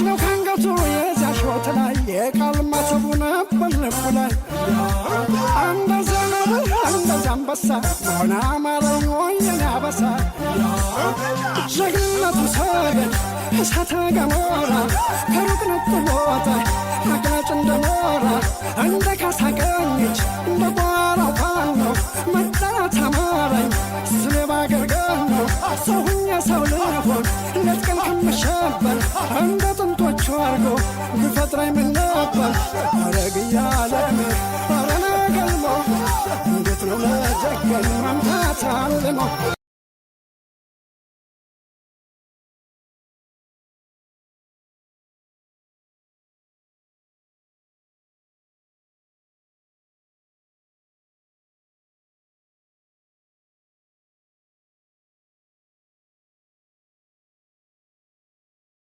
ነው ከአንገቱ የዚያ ሾት ላይ የቃል ማተቡ ነበር ልቡ ላይ። እንደዚያ ነብር፣ እንደዚያ አንበሳ መሆን አማረኝ ወየኔ አበሳ። ጀግንነቱ ሰገድ እሳተ ገሞራ፣ ከሩቅ ነጥቦታ አቅላጭ እንደ ሞራ፣ እንደ ካሳ ቀኝ እጅ፣ እንደ ቋራው ፋኖ መጠራት አማረኝ። ስሜ ባገር ገኖ ሰው ሁኜ ሰው ልሆን ሌት ቀን ከምሸበር፣ እንደ ጥንቶቹ አርጎ ቢፈጥረኝ ምን ነበር? አረግ እያለሜ አረና ገልሞ እንዴት ነው ለጀገን መምታት አልሞ?